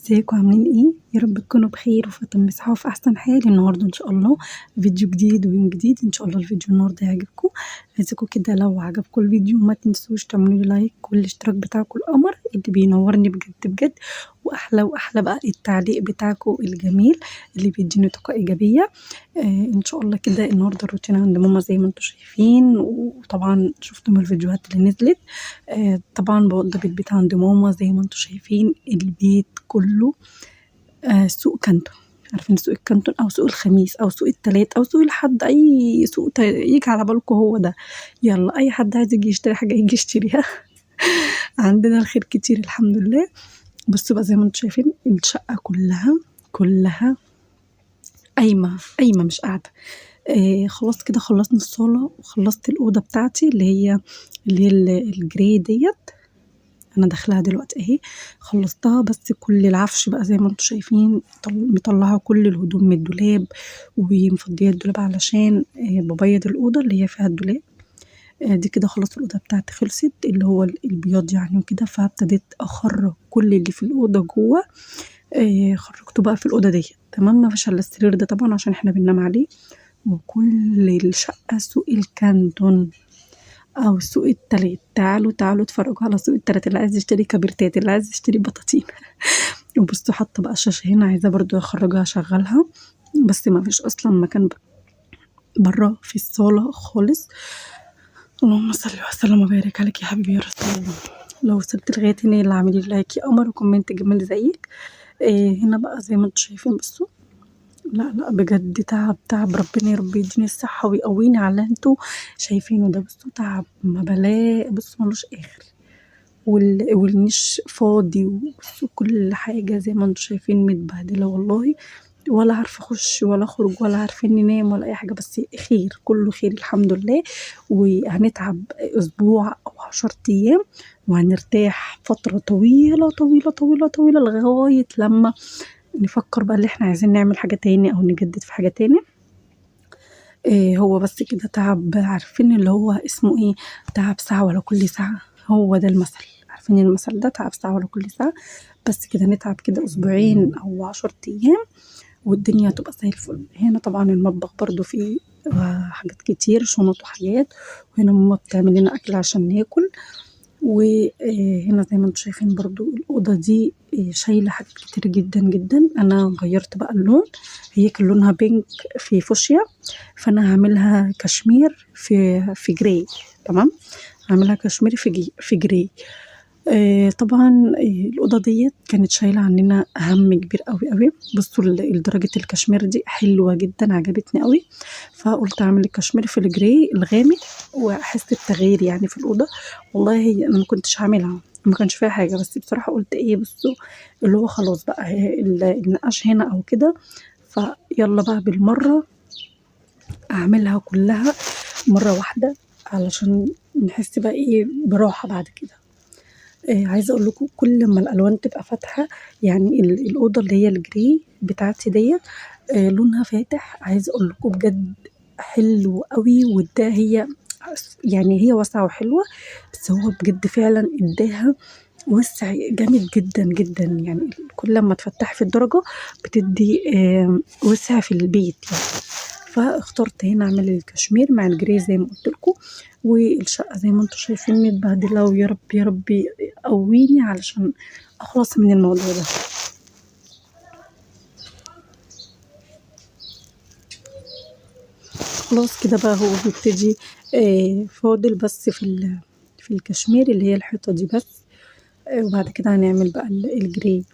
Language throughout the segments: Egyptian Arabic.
ازيكم عاملين ايه؟ يا رب تكونوا بخير وفي اتم صحة وفي احسن حال. النهارده ان شاء الله فيديو جديد ويوم جديد، ان شاء الله الفيديو النهارده هيعجبكم. عايزاكم كده لو عجبكم الفيديو ما تنسوش تعملوا لي like والاشتراك بتاعكم القمر اللي بينورني بجد بجد، واحلى واحلى بقى التعليق بتاعكم الجميل اللي بيديني طاقة ايجابية. ان شاء الله كده النهارده الروتين عند ماما زي ما انتم شايفين، وطبعا شفتم الفيديوهات اللي نزلت. طبعا بوضب البيت عند ماما زي ما انتم شايفين، البيت كله سوق كانتون. عارفين سوق الكانتون او سوق الخميس او سوق التلات او سوق الحد، اي سوق يجي على بالكم هو ده. يلا اي حد عايز يجي يشتري حاجة يجي يشتريها. عندنا الخير كتير الحمد لله. بصوا بقى زي ما انتم شايفين الشقة كلها كلها قايمة قايمة مش قاعدة. خلاص كده خلصنا الصاله وخلصت الاوضة بتاعتي اللي هي ال gray ديت، انا داخلها دلوقتي اهي خلصتها. بس كل العفش بقى زي ما انتم شايفين مطلعه كل الهدوم من الدولاب ومفضيه الدولاب علشان ببيض الاوضة اللي هي فيها الدولاب. دي كده خلاص الاوضة بتاعتي خلصت، اللي هو البياض يعني وكده. فابتديت اخرج كل اللي في الاوضة جوه، خرجته بقى في الاوضة دي تمام. ما فيش الا السرير ده طبعا عشان احنا بننام عليه. وكل الشقة سوق الكانتون او سوق التلات. تعالوا تعالوا اتفرجوا على سوق التلات، اللي عايز يشتري كبرتات، اللي عايز يشتري بطاطين. وبصوا حاطه بقى الشاشة هنا، عايزه برضو اخرجها اشغلها، بس ما فيش اصلا مكان بره في الصاله خالص. اللهم صل وسلم وبارك عليك يا حبيبي يا رسول الله. لو وصلت لغاية هنا يلا اعملي like يا قمر و comment جميل زيك. هنا بقى زي ما انتم شايفين بصوا، لا لا بجد تعب تعب، ربنا يا رب يديني الصحة ويقويني على اللي انتوا شايفينه ده. بصوا تعب ما بلاء، بصوا ملوش اخر، والنيش فاضي، وبصوا كل حاجة زي ما انتوا شايفين متبهدلة والله، ولا عارفة اخش ولا اخرج ولا عارفين ننام ولا اي حاجة. بس خير كله خير الحمد لله. وهنتعب اسبوع او 10 ايام وهنرتاح فترة طويلة طويلة طويلة طويلة لغاية لما نفكر بقى اللي احنا عايزين نعمل حاجة تاني او نجدد في حاجة تاني. هو بس كده تعب، عارفين اللي هو اسمه ايه، تعب ساعة ولا كل ساعة، هو ده المثل. عارفين المثل ده، تعب ساعة ولا كل ساعة. بس كده نتعب كده اسبوعين او 10 ايام والدنيا هتبقى زي الفل. هنا طبعا المطبخ برضو فيه حاجات كتير، شنط وحاجات. وهنا ماما بتعمل لنا اكل عشان ناكل. وهنا زي ما انتم شايفين برضو الأوضة دي شايلة حاجات كتير جدا جدا. أنا غيرت بقى اللون، هي كان لونها pink في فوشيا، فأنا هعملها كشمير في gray. تمام، هعملها كشمير في gray. طبعا الأوضة ديت كانت شايلة عننا هم كبير قوي قوي. بصوا لدرجة الكشمير دي حلوة جدا، عجبتني قوي، فقلت اعمل الكشمير في ال gray الغامق واحس بتغيير يعني في الأوضة. والله انا ما كنتش هعملها، ما كانش فيها حاجة، بس بصراحة قلت ايه، بصوا اللي هو خلاص بقى النقاش هنا او كده، فيلا بقى بالمرة اعملها كلها مرة واحدة علشان نحس بقى ايه براحة بعد كده. عايزه اقول لكم كل ما الالوان تبقى فاتحة، يعني الاوضة اللي هي ال gray بتاعتي ديت لونها فاتح، عايزه اقول لكم بجد حلو قوي. وده هي يعني هي واسعة وحلوه، بس هو بجد فعلا اداها وسع جامد جدا جدا. يعني كل ما تفتحي في الدرجة بتدي وسع في البيت يعني. فاخترت هنا اعمل الكشمير مع ال gray زي ما قلت لكم. والشقه زي ما انتم شايفين متبهدله، ويا رب يا رب يقويني علشان اخلص من الموضوع ده. خلاص كده بقى هو بيبتدي فاضل بس في الكشمير اللي هي الحيطة دي بس، وبعد كده هنعمل بقى ال gray.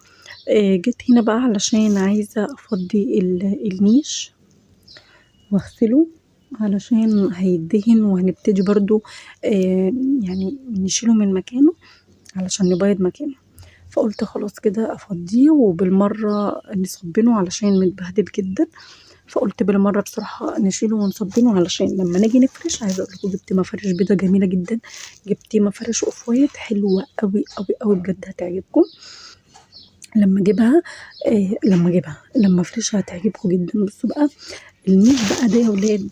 جيت هنا بقى علشان عايزه افضي النيش واغسله علشان هيدهن، وهنبتدي برضو يعني نشيله من مكانه علشان نبيض مكانه. فقلت خلاص كده افضيه وبالمره نصبنه علشان متبهدل جدا. فقلت بالمرة بصراحة نشيله ونصبنه علشان لما نيجي نفرش. عايزه اقول لكم جبت مفارش بيضة جميلة جدا، جبت مفارش off white حلوة قوي قوي قوي بجد هتعجبكم. لما اجيبها لما افرشها هتعجبكم جدا. بصوا بقى النيش بقى ده يا ولاد،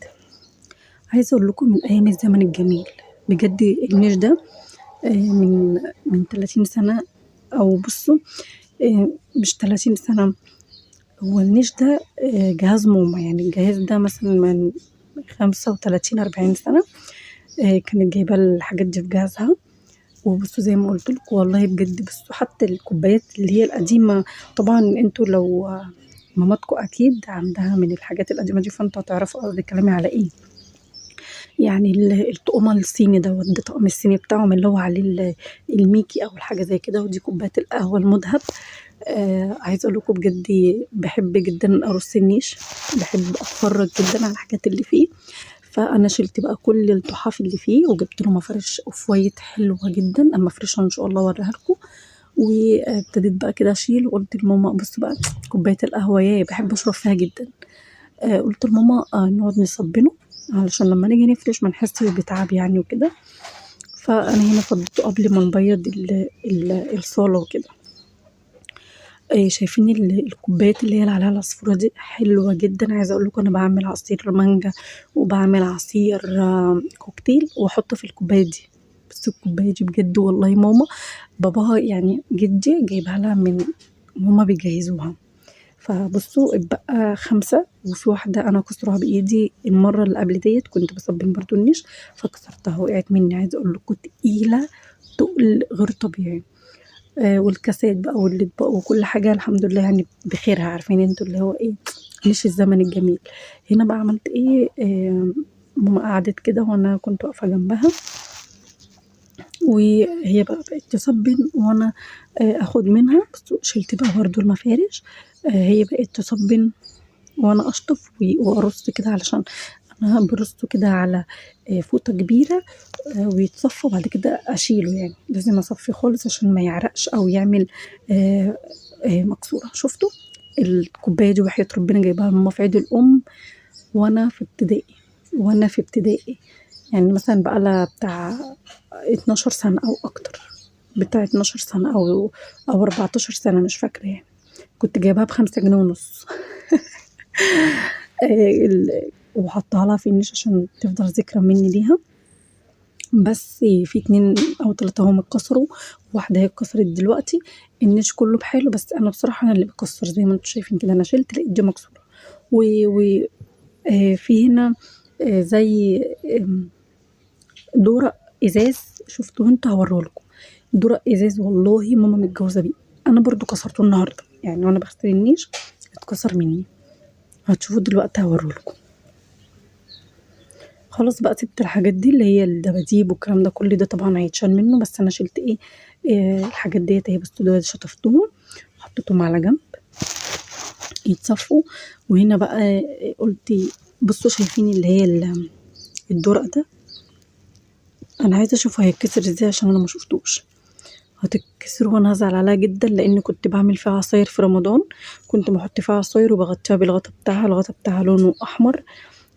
عايزه اقول لكم من ايام الزمن الجميل بجد. النيش ده من 30 سنة او بصوا مش 30 سنة. هو النيش ده جهاز ماما، يعني الجهاز ده مثلا من 35 40 سنة، كانت جايبة الحاجات دي في جهازها. وبصوا زي ما قلت لكم والله بجد، بصوا حتى الكوبايات اللي هي القديمة، طبعا انتوا لو ماماتكم اكيد عندها من الحاجات القديمة دي، فانتوا هتعرفوا قصدي كلامي على ايه. يعني الطقم الصيني دوت، ده طقم الصيني بتاعهم اللي هو عليه الميكي او الحاجة زي كده. ودي كوباية القهوة المذهب. عايزه اقول لكم بجد بحب جدا ارص النيش، بحب اتفرج جدا على الحاجات اللي فيه. فانا شلت بقى كل التحف اللي فيه وجبت له مفارش off white حلوة جدا، اما افرشها ان شاء الله اوريها لكم. وابتديت بقى كده اشيل، وقلت لماما بصوا بقى كوباية القهوة يا بحب اشرب فيها جدا. قلت لماما نقعد نصبنه علشان لما نيجي نفرش ما نحسش بتعب يعني وكده. فانا هنا فضيته قبل ما نبيض الصاله وكده. شايفين الكوبايات اللي هي اللي عليها العصفوره دي حلوة جدا. عايزه اقول لكم انا بعمل عصير مانجا وبعمل عصير كوكتيل واحطه في الكوباية دي. بس الكوباية دي بجد والله ماما باباها يعني جدي جايبها لها من هما بيجهزوها. فبصوا اتبقى 5، وفي واحدة انا كسرها بايدي المرة اللي قبل ديت، كنت بصبن برضو النيش فكسرتها وقعت مني. عايزه اقول لكم تقيلة تقل غير طبيعي. والكاسات بقى والاطباق وكل حاجة الحمد لله يعني بخيرها، عارفين انتوا اللي هو ايه، مش الزمن الجميل. هنا بقى عملت ايه، ماما قعدت كده وانا كنت واقفة جنبها، وهي بقى بقت تصبن وانا اخد منها. بس شلت بقى برضو المفارش، هي بقت تصبن وانا اشطف وارص كده، علشان انا برصه كده على فوطه كبيرة، ويتصفى، وبعد كده اشيله. يعني لازم اصفيه خالص عشان ما يعرقش او يعمل مكسورة. شفتوا الكوباية دي وحياه ربنا جايباها ماما في عيد الام وانا في ابتدائي، وانا في ابتدائي يعني مثلا بقى لها بتاع 12 سنة او اكتر، بتاع 12 سنة او 14 سنة مش فاكره يعني. كنت جايباها ب5 جنيه ونص. وحطها لها في النيش عشان تفضل ذكرى مني ليها. بس في 2 أو 3 هم اتكسروا، واحدة هي اتكسرت دلوقتي. النيش كله بحاله، بس انا بصراحة انا اللي بكسر زي ما انتم شايفين كده، انا شلت لقيت دي مكسورة. وفي هنا زي دورق ازاز، شفتوه انتوا هوريهولكم. دورق ازاز والله ماما متجوزة بيه، انا برضو كسرته النهارده يعني وانا بغسل النيش اتكسر مني، هتشوفوه دلوقتي هوريهولكم. خلاص بقى سبت الحاجات دي اللي هي الدباديب والكلام ده كل ده طبعا هيتشال منه، بس انا شلت ايه الحاجات ديت اهي. بس دول شطفتهم وحطيتهم على جنب يتصفوا. وهنا بقى قلت بصوا شايفين اللي هي الدورق ده، انا عايزه اشوفه هيتكسر ازاي عشان انا ما شفتوش. هتتكسر وانا هزعل عليها جدا، لان كنت بعمل فيها عصاير في رمضان، كنت بحط فيها عصاير وبغطيها بالغطا بتاعها، الغطا بتاعها لونه احمر،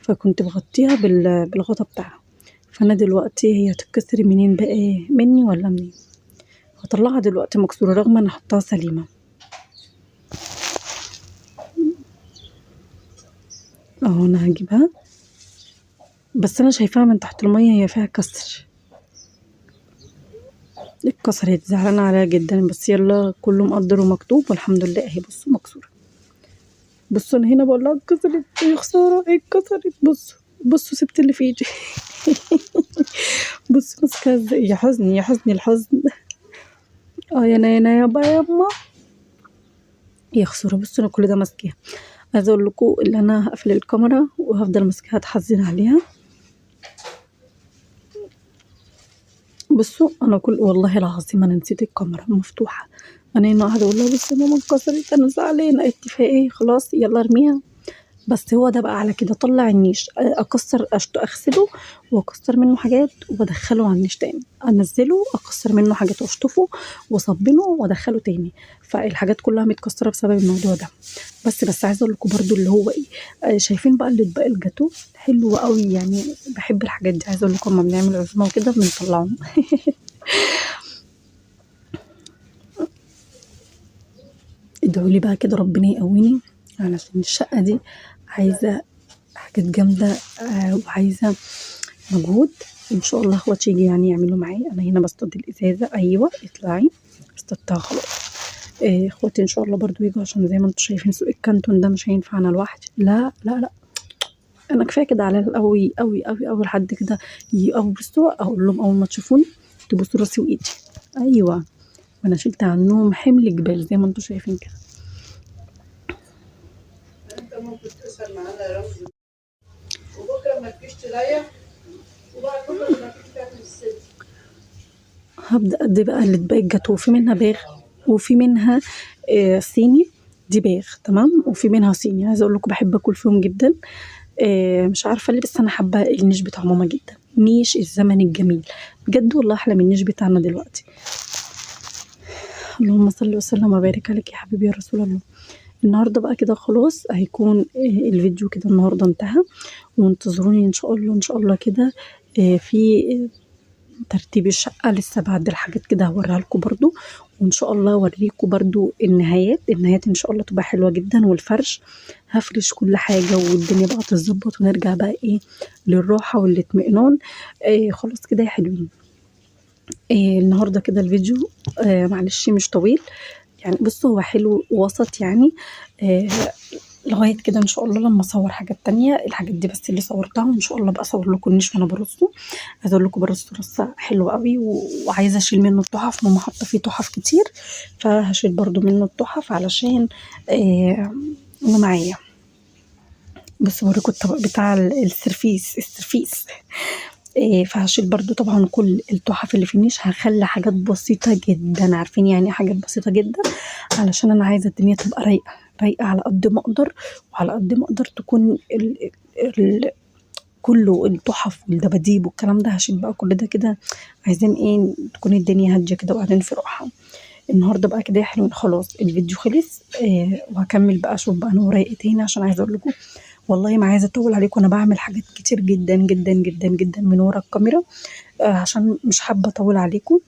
فكنت بغطيها بالغطا بتاعها. فانا دلوقتي هي هتتكسر منين بقى، مني ولا منين؟ هطلعها دلوقتي مكسورة رغم انا حطاها سليمة. اهو انا هجيبها، بس انا شايفاها من تحت المية هي فيها كسر، اتكسرت، زعلانة عليها جدا، بس يلا كله مقدر ومكتوب والحمد لله اهي. بصوا مكسورة، بصوا انا هنا بقول لها اتكسرت يا خسارة اتكسرت. بصوا بصوا سبت اللي في ايدي. بصوا ماسكاها ازاي، يا حزني يا حزني الحزن. يا نانا يابا ياما يا خسارة. بصوا انا كل ده ماسكاها. عايزه اقول لكم ان انا هقفل الكاميرا وهفضل ماسكاها اتحزن عليها. بصوا انا كل والله العظيم انا نسيت الكاميرا مفتوحة، انا هنا قاعدة اقول لها بصي يا ماما اتكسرت انا زعلانة، قالت لي فيها ايه خلاص يلا ارميها. بس هو ده بقى على كده، طلع النيش اكسر اغسله واكسر منه حاجات وادخله على النيش تاني، انزله اكسر منه حاجات واشطفه واصبنه وادخله تاني. فالحاجات كلها متكسره بسبب الموضوع ده. بس عايزه اقول لكم برده اللي هو ايه، شايفين بقى الاطباق الجاتوه حلو قوي، يعني بحب الحاجات دي. عايزه اقول لكم اما بنعمل عزومة وكده بنطلعهم. ادعوا لي بقى كده ربنا يقويني، علشان الشقة دي عايزه حاجات جامدة، وعايزه مجهود. ان شاء الله اخواتي يجي يعني يعملوا معايا. انا هنا بصطاد الازازه، ايوه اطلعي، اصطادتها خلاص. اخواتي ان شاء الله برضو يجوا، عشان زي ما انتم شايفين سوق الكانتون ده مش هينفع انا لوحدي، لا لا لا، انا كفاية كده على قوي قوي قوي قوي لحد كده. بصوا اقول لهم اول ما تشوفوني تبصوا راسي وايدي، ايوه انا شلت عنهم حمل جبال زي ما انتم شايفين كده. انت ممكن تسهر معانا يا رمزي، وبكره ما تجيش تريح، وبعد بكره ما تجيش تعمل الست. هبدا ادي بقى الاطباق الجاتوه، في منها باغ وفي منها صيني، دي باغ تمام، وفي منها صيني. عايزه اقول لكم بحب اكل فيهم جدا، مش عارفه ليه، بس انا حابة النيش بتاع ماما جدا، نيش الزمن الجميل بجد والله احلى من النيش بتاعنا دلوقتي. اللهم صل وسلم وبارك عليك يا حبيبي يا رسول الله. النهارده بقى كده خلاص هيكون الفيديو كده النهارده انتهى، وانتظروني ان شاء الله ان شاء الله كده في ترتيب الشقة لسه بعد الحاجات كده هوريها لكم برضو، وان شاء الله اوريكم برضو النهايات. النهايات ان شاء الله تبقى حلوة جدا، والفرش هفرش كل حاجة والدنيا بقى تتظبط، ونرجع بقى ايه للراحة والاطمئنان. خلاص كده يا حلوين. النهارده كده الفيديو معلش مش طويل يعني، بصوا هو حلو وسط يعني، لغاية كده ان شاء الله لما اصور حاجات تانية. الحاجات دي بس اللي صورتها، وان شاء الله بقى اصور لكم النيش وانا برصه. عايزه اقول لكم برصه رصه حلوة قوي، وعايزه اشيل منه التحف، ماما حاطه فيه تحف كتير، فهشيل برده منه التحف علشان انا معايا. بس اوريكم الطبق بتاع السرفيس، السرفيس. فهشيل برضو طبعا كل التحف اللي في النيش، هخلي حاجات بسيطة جدا، عارفين يعني حاجات بسيطة جدا، علشان انا عايزة الدنيا تبقى رايقة رايقة على قد ما اقدر، وعلى قد ما اقدر تكون ال كله التحف والدباديب والكلام ده. هشيل بقى كل ده كده، عايزين ايه تكون الدنيا هادية كده وقاعدين في راحة. النهارده بقى كده يا حلوين خلاص الفيديو خلص، وهكمل بقى اشوف بقى انا ورايا ايه تاني، عشان عايزه اقول لكم والله ما عايزه اطول عليكم، انا بعمل حاجات كتير جدا جدا جدا جدا من ورا الكاميرا، عشان مش حابة اطول عليكم.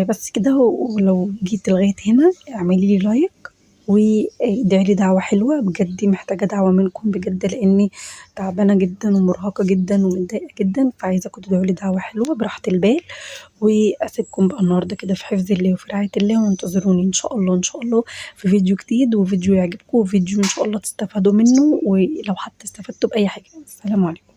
بس كده، ولو جيت لغاية هنا اعملي لي like وادعي لي دعوه حلوة، بجد محتاجه دعوه منكم بجد، لاني تعبانة جدا ومرهقه جدا ومتضايقه جدا، فعايزاكم تدعوا لي دعوه حلوة براحة البال. واسيبكم بقى النهارده كده في حفظ الله وفي رعاية الله، وانتظروني ان شاء الله ان شاء الله في فيديو جديد، وفيديو يعجبكم، وفيديو ان شاء الله تستفادوا منه، ولو حتى استفدتوا باي حاجة. السلام عليكم.